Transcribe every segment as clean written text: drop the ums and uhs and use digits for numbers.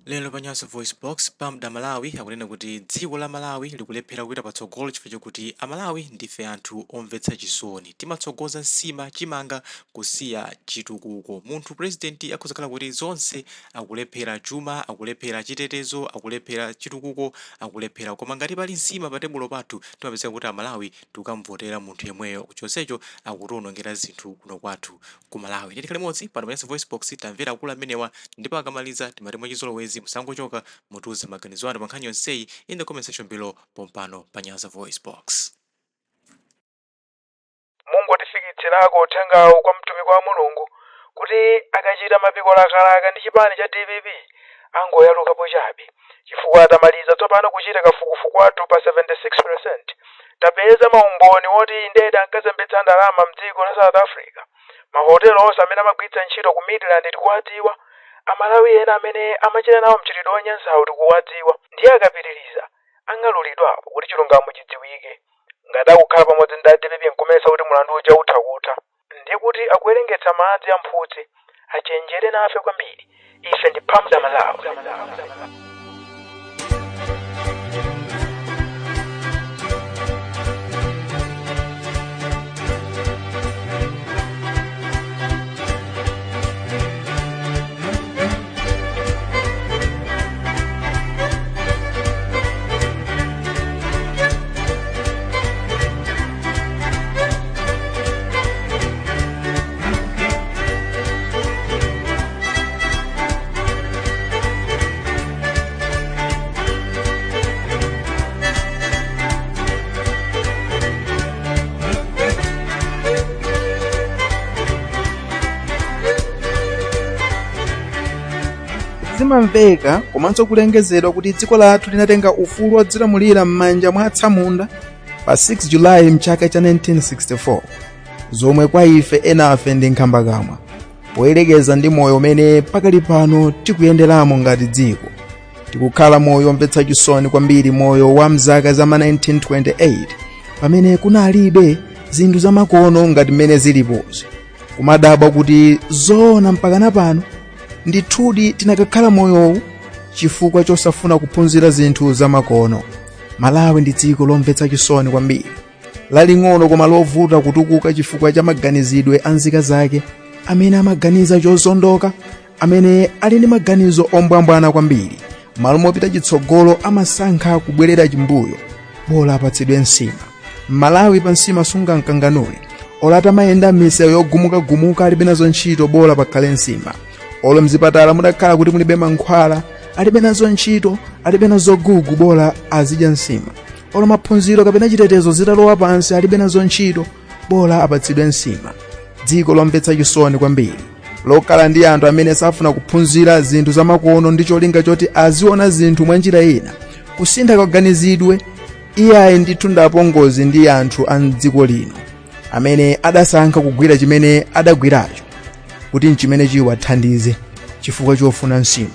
Lero pa Nyasa VoiceBox, PAMDA Malawi akunena kuti dziko la Malawi likulephera kupita patsogolo chifukwa chokuti Amalawi ndife anthu omvetsa chisoni. Timatsogoza nsima, chimanga kusiya chitukuko. Munthu president akhoza kukhala kuti zonse akulephera, chuma akulephera, chitetezo akulephera, chitukuko akulephera, koma ngati pali nsima pa tebulo pathu timapezeka kuti Amalawi tikukamvotera munthu yemweyo chonsecho akutionongera zinthu kuno kwathu ku Malawi. Tikhale limodzi pano pa Nyasa VoiceBox, tamvera akulu amenewa, ndipo akamaliza timati mwachizolowezi musangochoka, mutiuze maganizo anu pa nkhani yonseyi in the comment section below pompano pa Nyasa VoiceBox. Mungotifikitsirako uthengawu kwa mtumiki wa Mulungu kuti akachita mapiko lakalaka ndi chipani cha dpp angoyalukapo chabe chifukwa tamaliza tsopano kuchita kafukufuku wathu pa 76% tapeza maumboni woti indedi ankazembetsa ndalama mdziko la South Africa. Mahotelo onse amene amagwiritsa ntchito ku Midrand tikuwadziwa. Amalawi ena amene amachita nawo mchitidwe wonyansawu tikuwadziwa ndiye akapitiriza ang'alulidwapo kuti chilungamo chidziwike. Ngati akukhala pamodzi ndi a dpp nkumayesa kuti mulandu uja utha kutha ndiye kuti akuwerengetsa madzi a mphutsi. Achenjere nafe kwambiri. Ife ndi PAMDA Malawi. Zimamveka komanso kulengezedwa kuti dziko lathu linatenga ufulu wodzilamulira m'manja mwa atsamunda pa 6 Julayi mchaka cha 1964, zomwe kwa ife enafe ndi nkhambakamwa poyerekeza ndi moyo umene pakali pano tikuyenderamo ngati dziko. Tikukhala moyo womvetsa chisoni kwambiri, moyo wa mzaka za ma 1928 pamene kunalibe zinthu zamakono ngati mmene zilipozi. Kumadabwa kuti zoona mpakana pano ndithudi tinakakhala moyowu chifukwa chosafuna kuphunzira zinthu zamakono. Malawi ndi dziko lomvetsa chisoni kwambiri, laling'ono koma lovuta kutukuka chifukwa cha maganizidwe a nzika zake amene amaganiza chozondoka, amene ali ndi maganizo ombwambwana kwambiri. Malo mopita chitsogolo amasankha kubwerera chimbuyo, bola apatsidwe nsima. Malawi pa nsima sungamkanganule. Olo atamayenda m'misewu yogumukagumuka alibe nazo ntchito, bola pakhale nsima. Olo mzipatala mutakhala kuti mulibe mankhwala alibe nazo ntchito, alibe nazo gugu, bola azidya nsima. Olo maphunziro kapena chitetezo zitalowa pansi alibe nazo ntchito, bola apatsidwe nsima. Dziko lomvetsa chisoni kwambiri, lokhala ndi anthu amene safuna kuphunzira zinthu zamakono ndi cholinga choti aziona zinthu mwa njira ina, kusintha kaganizidwe. Iyayi ndithu, ndapongozi ndi anthu a mdziko lino amene adasankha kugwira chimene adagwiracho kuti nchimene chiwathandize chifukwa chofuna nsima.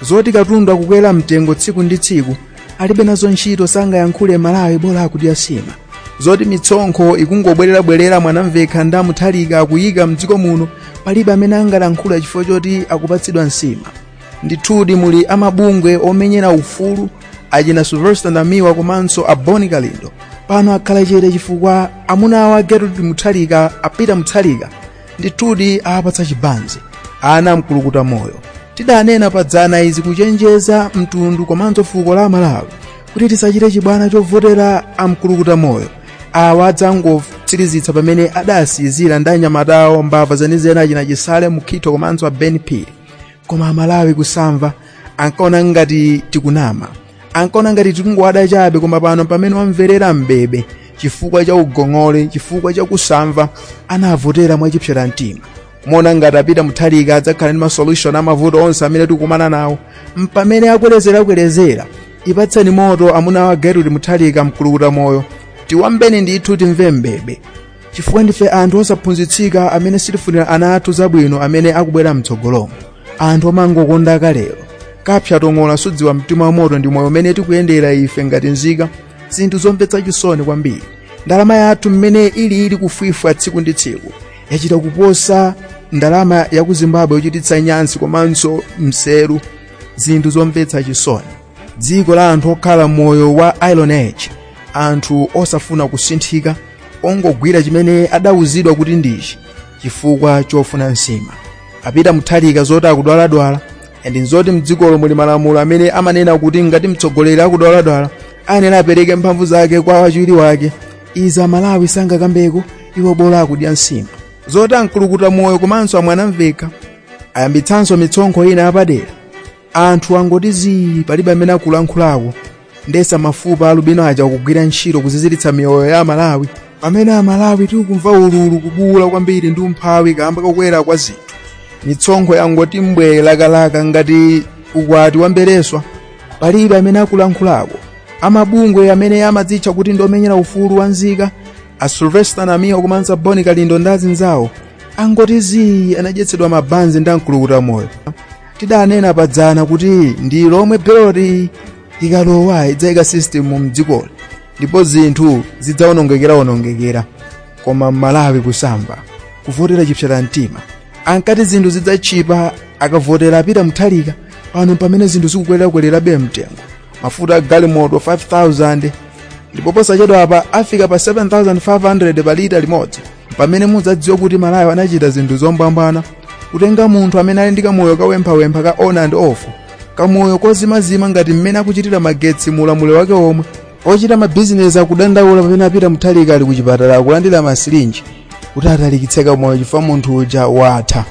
Zoti katundu akukwera mtengo tsiku ndi tsiku alibe nazo ntchito, sangayankhule Malawi, bola akudya nsima. Zoti mitsonkho ikungobwererabwerera mwanamvekha ndi Mutharika akuyika mdziko muno, palibe amene angalankhula chifukwa choti akupatsidwa nsima. Ndithudi muli amabungwe omenyera ufulu achina Sylvester Namiwa komanso a Boni Kalindo pano akhala chete chifukwa amuna awo a Gertrude Mutharika, a Peter Mutharika, ndithudi awapatsa chibanzi. Ana mkulukuta moyo, tidanena padzana izi kuchenjeza mtundu komanso fuko la Malawi kuti tisachite chibwana chovotera amkulukuta moyo awa, adzangotsirizitsa pamene adasiyizira ndi anyamata awo mbava zenizeni achina Chisale, Mukhito komanso a Ben Phiri. Koma Amalawi kusamva, ankaona ngati tikunama, ankaona ngati tikungowada chabe. Koma pano pamene wamverera mbebe chifukwa cha ugong'ole, chifukwa cha kusamva, anavotera mwachipsera mtima kumaona ngati a Peter Mutharika adzakhala ndi masolution amavuto onse amene tikukumana nawo, mpamene akwelezerakwelezera. Ipatseni moto amuna wa Gertrude Mutharika, mkulukuta moyo, tiwambeni ndithu timve mbebe, chifukwa ndife anthu osaphunzitsika amene sitifunira ana athu zabwino amene akubwera mtsogolomo, anthu omangokonda kalero kapsa tong'ola sudziwa mtima wa moto. Ndi moyo umene tikuyendera ife ngati nzika, zinthu zomvetsa chisoni kwambiri. Ndalama yathu mmene ilili kufwifwa tsiku ndi tsiku yachita kuposa ndalama ya ku Zimbabwe, yochititsa nyansi komanso mseru. Zinthu zomvetsa chisoni. Dziko la anthu okhala moyo wa Iron Age, anthu osafuna kusinthika, ongogwira chimene adawuzidwa kuti ndichi chifukwa chofuna nsima. A Peter Mutharika zoti akudwaladwala, and nzoti mdzikolo muli malamulo amene amanena kuti ngati mtsogoleri akudwaladwala ayenera apereke mphamvu zake kwa wachiwiri wake. Izi Amalawi sangakambeko, iwo bola akudya nsima. Zoti amkulukuta moyo komanso amwanamveka ayambitsanso mitsonkho ina yapadera, anthu angoti zii, palibe amene akulankhulako. Ndesa mafupa alubino aja akugwira ntchito kuziziritsa miyoyo ya Amalawi, pamene Amalawi tikumva ululu, kubuwula kwambiri ndi umphawi kamba kakukwera kwa zinthu. Mitsonkho yangoti mbwee lakalaka ngati ukwati wambereswa, palibe amene akulankhulako. Amabungwe amene amadzitcha kuti ndi omenyera ufulu wa nzika, a Sylvester Namiwa komanso a Boni Kalindo ndi azinzawo, angoti zii, anadyetsedwa mabanzi ndi amkulukuta moyo. Tidanena padzana kuti ndi lomwe beloti ikalowa idzayika system mdzikoli ndipo zinthu zidzawonongekera-wonongekera, koma Mmalawi kusamba kuvotera chipsera mtima. Ankati zinthu zidzatchipa akavotera a Peter Mutharika. Pano pamene zinthu zikukwerakwererabe mtengo, mafuta a galimoto 5000 ndipo posachedwa apa afika pa 7500 pa lita limodzi, pamene mudzadziwa kuti Malawi anachita zinthu zombwambwana kutenga munthu amene ali ndi kamoyo kawemphawempha ka on and off, kamoyo kozimazima ngati mmene akuchitira magetsi mu ulamuliro wake omwe. Ochita mabizinesi akudandaula pamene a Peter Mutharika ali kuchipatala akulandira masilinji kuti atalikitse kamoyo chifukwa munthu uja watha,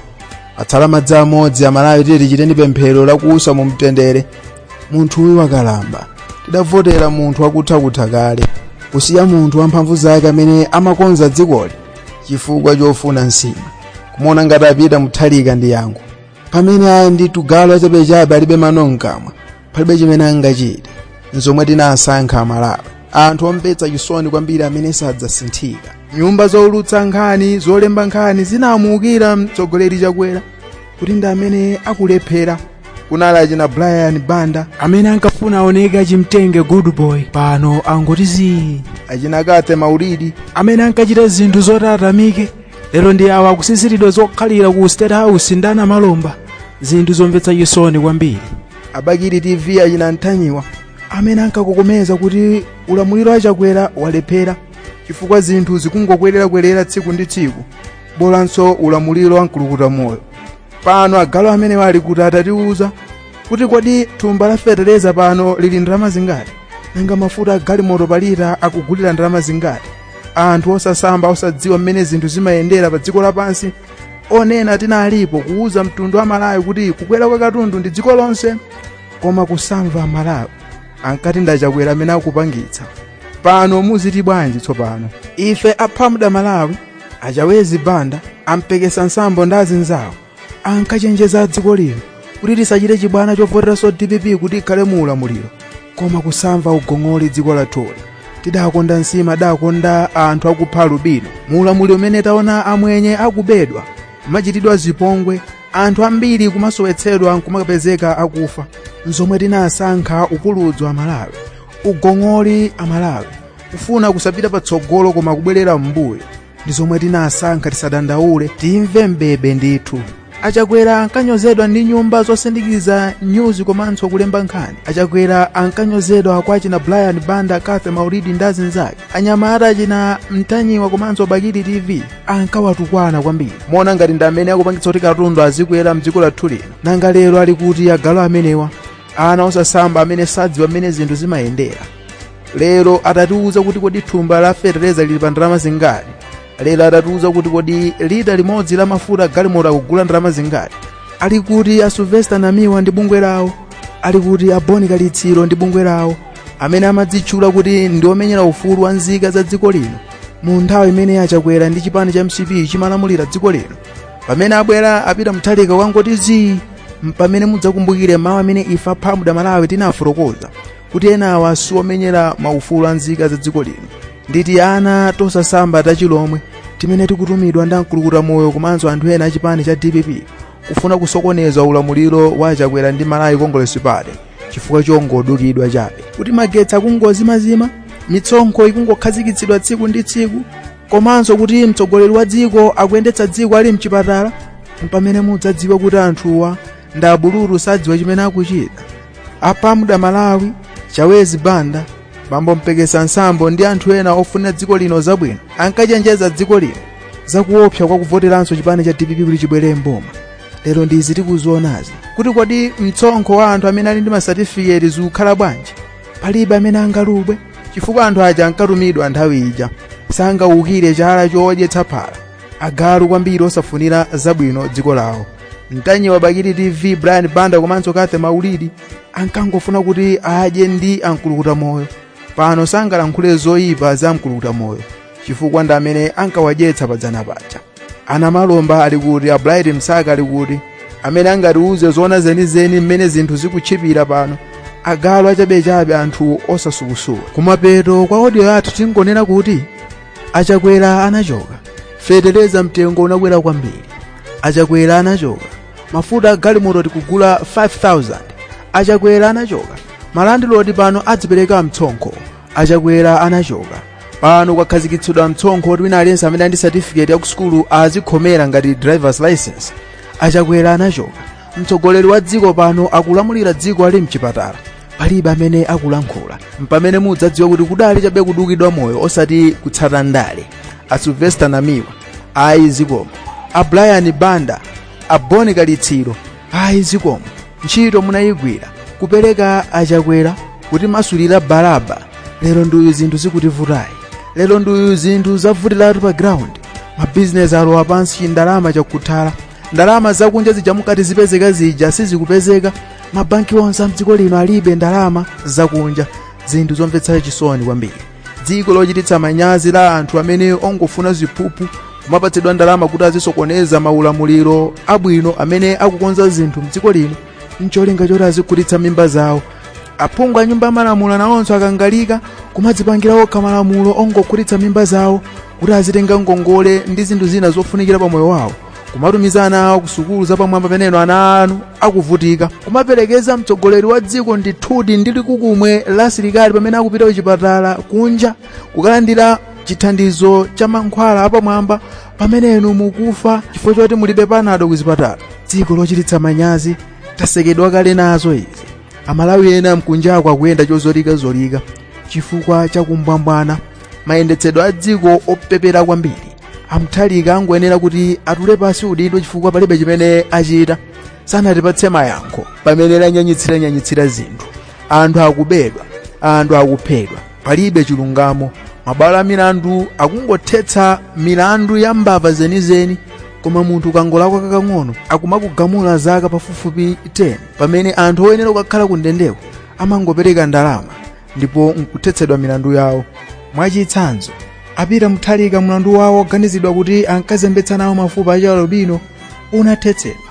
atsala madzi amodzi. Amalawi, tiye tichiteni pemphero lakuusa mu mtendere. Munthu uyu wakalamba, tidavotera munthu wakutha-kutha kale, kusiya munthu wamphamvu zake amene amakonza dzikoli chifukwa chofuna nsima, kumuona ngati a Peter Mutharika ndi yankho, pamene ayi ndi tugalo achabechabe, alibe mano mkamwa, palibe chimene angachite. Nzomwe tinasankha Amalawi, anthu omvetsa chisoni kwambiri amene sadzasinthika. Nyumba zowulutsa nkhani, zolemba nkhani zinamuukira mtsogoleri Chakwera kuti ndi amene akulephera. Kunali achina Brian Banda amene ankafuna aoneke achimtenge, good boy, pano angoti zii. Achina Kathe Maulidi amene ankachita zinthu zoti atamike, lero ndi awa akusisiridwa zokhalira ku State House ndi anamalomba. Zinthu zomvetsa chisoni kwambiri. A Bakili TV, achina Ntanyiwa amene ankakokomeza kuti ulamuliro wa Chakwera walephera chifukwa zinthu zikungokwererakwerera tsiku ndi tsiku, bolanso ulamuliro wa mkulukuta moyo. Pano agalu amene ali kuti atatiuza kuti kodi thumba la feteleza pano lili ndalama zingati? Nanga mafuta a galimoto palita akugulira ndalama zingati? Anthu osasamba, osadziwa mmene zinthu zimayendera pa dziko lapansi. Onena tinalipo kuuza mtundu wa Malawi kuti kukwera kwa katundu ndi dziko lonse, koma kusamva. Malawi ankati ndachakwera amene akupangitsa. Pano muziti bwanji tsopano? Ife aphamda Malawi, achawezi Banda, ampekesa nsambo ndi azinzawo ankachenjeza dziko lino kuti tisachite chibwana chovoteranso DPP kuti ikhale mu ulamuliro, koma kusamva, ugong'oli. Dziko lathuli tidakonda nsima, adakonda anthu akupha alubino mu ulamuliro umene taona amwenye akubedwa, kumachitidwa zipongwe, anthu ambiri kumasowetsedwa nkumakapezeka akufa. Nzomwe tinasankha, upuludzu Amalawi, ugong'oli Amalawi, kufuna kusapita patsogolo koma kubwerera m'mbuyo, ndi zomwe tinasankha. Tisadandaule, timve mbebe ndithu. Achakwera ankanyozedwa ndi nyumba zosindikiza nyuzi komanso kulemba nkhani. Achakwera ankanyozedwa kwa achina Brian Banda, Kathe Maulidi ndi azinzake. Anyamata achina Mtanyiwa komanso Bakili TV ankawatukwana kwambiri, mona ngati ndi amene akupangitsa kuti katundu azikwera mdziko lathu lino. Nanga lero ali kuti agalu amenewa, ana osasamba amene sadziwa mmene zinthu zimayendera? Lero atatiuza kuti kodi thumba la fetereza lili pa ndalama zingati? Lero atatiuza kuti kodi lita limodzi la mafuta galimoto akugula ndalama zingati? Ali kuti a Sylvester Namiwa ndi bungwe lawo? Ali kuti a Boni Kalitsiro ndi bungwe lawo amene amadzitchula kuti ndi omenyera ufulu wa nzika za dziko lino mu nthawi imene achakwera ndi chipani cha MCP chimalamulira dziko lino? Pamene abwera a Peter Mutharika wangoti zii, pamene mudzakumbukire mawu amene ife aphamuda Malawi tinafotokoza kuti enawa siwomenyera maufulu a nzika za dziko lino, nditi ana tosasamba tachilomwe timene tikutumidwa ndi amkulukuta moyo komanso anthu ena achipani cha DPP kufuna kusokoneza ulamuliro wa Chakwera ndi Malawi Congress Party chifukwa chongodukidwa chabe kuti magetsi akungozimazima, mitsonkho ikungokhazikitsidwa tsiku ndi tsiku, komanso kuti mtsogoleri wa dziko akuyendetsa dziko ali mchipatala. Pamene mudzadziwa kuti anthuwa Ndi abululu, sadziwa chimene akuchita. A PAMDA Malawi, Chawezi Banda, Bambo Mpekesa Nsambo ndi anthu ena ofunira dziko lino zabwino ankachenjeza dziko lino zakuopsa kwa kuvoteranso chipani cha DPP kuti chibwere mboma. Lero ndizi tikuzionazi kuti kodi mtsonkho wa anthu amene ali ndi masatifiketi zikukhala bwanji? Palibe amene angalubwe chifukwa anthu aja ankatumidwa nthawi ija, sangawukire chala chodyetsa phala. Agalu kwambiri osafunira zabwino dziko lawo. Mtanyiwa, Bakili TV, Brian Banda komanso Kathe Maulidi ankangofuna kuti adye ndi amkulukuta moyo. Pano sangalankhule zoyipa za mkulukuta moyo chifukwa ndi amene ankawadyetsa padzana paja. Ana Malomba ali kuti? A Bright Msaka ali kuti, amene angatiuze zoona zenizeni mmene zinthu zikutchipira pano? Agalu achabechabe, anthu osasukusula. Kumapeto kwa audio yathu tingonena kuti Achakwera anachoka, feteleza mtengo unakwera kwambiri. Achakwera anachoka, mafuta a galimoto tikugula 5000. Achakwera anachoka, malandilodi pano adzipereka mtsonkho. Achakwera anachoka, pano kwakhazikitsidwa mtsonkho kuti wina aliyense amene ali ndi certificate ya ku sukulu azikhomera ngati driver's license. Achakwera anachoka, mtsogoleri wa dziko pano akulamulira dziko ali mchipatala, palibe amene akulankhula. Mpamene mudzadziwa kuti kudali chabe kudukidwa moyo osati kutsata ndale. A Sylvester Namiwa, ayi zikomo. A Brian Banda, a Boni Kalitsiro, ayi zikomo, ntchito munayigwira kupereka Achakwera kuti masulira Baraba. Lero nduyu zinthu zikutivutayi, lero nduyu zinthu zavutiratu pa ground, mabizinesi alowa pansi, ndalama chakuthala, ndalama zakunja zija mukati zipezeka zija sizikupezeka, mabanki onse amdziko lino alibe ndalama zakunja. Zinthu zomvetsa chisoni kwambiri, dziko lochititsa manyazi la anthu amene ongofuna ziphuphu, kumapatsidwa ndalama kuti azisokoneza maulamuliro abwino amene akukonza zinthu mdziko lino ncholinga choti azikhutitsa mimba zawo. Aphungu a nyumba yamalamulo nawonso akangalika kumadzipangira okha malamulo ongokhutitsa mimba zawo kuti azitenga ngongole ndi zinthu zina zofunikira pa moyo wawo, kumatumiza ana awo ku sukulu zapamwamba pamene ana anu akuvutika, kumaperekeza mtsogoleri wa dziko ndithudi ndi likukumwe la asilikali pamene akupita kuchipatala kunja kukalandira chithandizo cha mankhwala apamwamba, pamene inu mukufa chifukwa choti mulibe panado kuzipatala. Dziko lochititsa manyazi, tasekedwa kale nazo izi. Amalawi ena mkunjako akuyenda chozolikazolika chifukwa chakumbwambwana mayendetsedwe a dziko opepera kwambiri. Amthalika angoyenera kuti atule pasi udindo chifukwa palibe chimene achita, sanatipatse mayankho pamene lanyanyitsiranyanyitsira zinthu. Anthu akubedwa, anthu akuphedwa, palibe chilungamo. Mabwalo a milandu akungothetsa milandu ya mbava zenizeni, koma munthu ukangolakwa kakang'ono akumakugamula zaka pafupifupi 10, pamene anthu oyenera kukakhala ku ndendeko amangopereka ndalama ndipo nkuthetsedwa milandu yawo. Mwachitsanzo, Apita Muthalika mlandu wawo oganizidwa kuti ankazembetsa nawo mafupa achialubino unathetsedwa.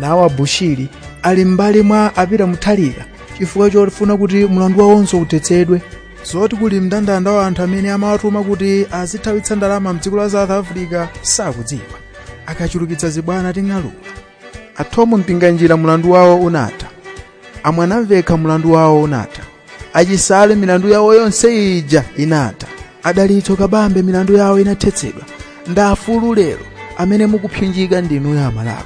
Nawo Abushiri ali m'mbali mwa Apita Muthalika chifukwa chofuna kuti mlandu wawonso uthetsedwe. Zoti kuli mndandanda wa anthu amene amawatuma kuti azithawitsa ndalama mdziko la South Africa sakudziwa. Akachulukitsa zibwana ting'alula. Athomo Mpinganjira mlandu wawo unatha, Amwanamvekha mlandu wawo unatha, Achisale milandu yawo yonse ija inatha, Adalitso Kabambe milandu yawo inathetsedwa. Ndafulu lero amene mukupsinjika ndinuyo Amalawi.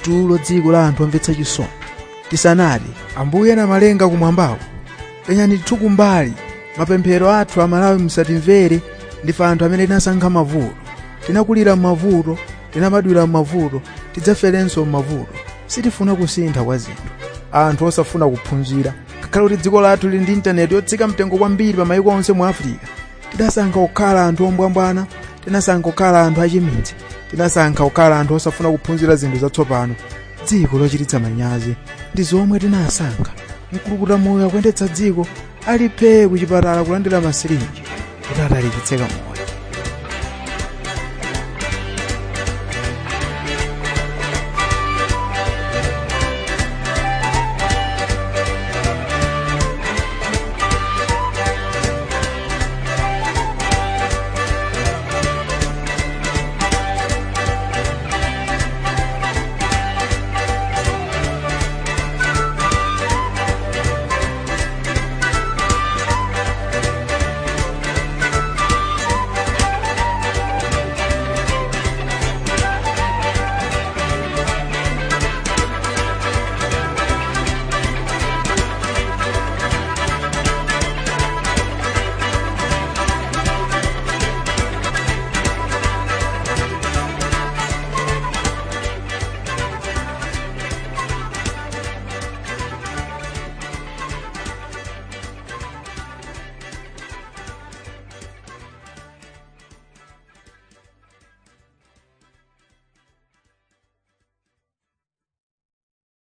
Tulo, dziko la anthu omvetsa chisoni. Tisanati Ambuye Namalenga kumwambako, penyani kumbali mapemphero athu. Amalawi, musatimvere, ndife anthu amene tinasankha mavuto, tinakulira m'mavuto, tinabadwira m'mavuto, tidzaferenso m'mavuto. Sitifuna kusintha kwa zinthu, anthu osafuna kuphunzira. Ngakhale kuti dziko lathu lili ndi intaneti yotsika mtengo kwambiri pa mayiko onse mu Africa, tidasankha kukhala anthu ombwambwana, tinasankha kukhala anthu achimidzi, tinasankha kukhala anthu osafuna kuphunzira zinthu zatsopano. Dziko lochititsa manyazi, ndi zomwe tinasankha. Mkulukuta moyo akuyendetsa dziko ali phee kuchipatala kulandira masirinji kuti atalikitse kamoyo.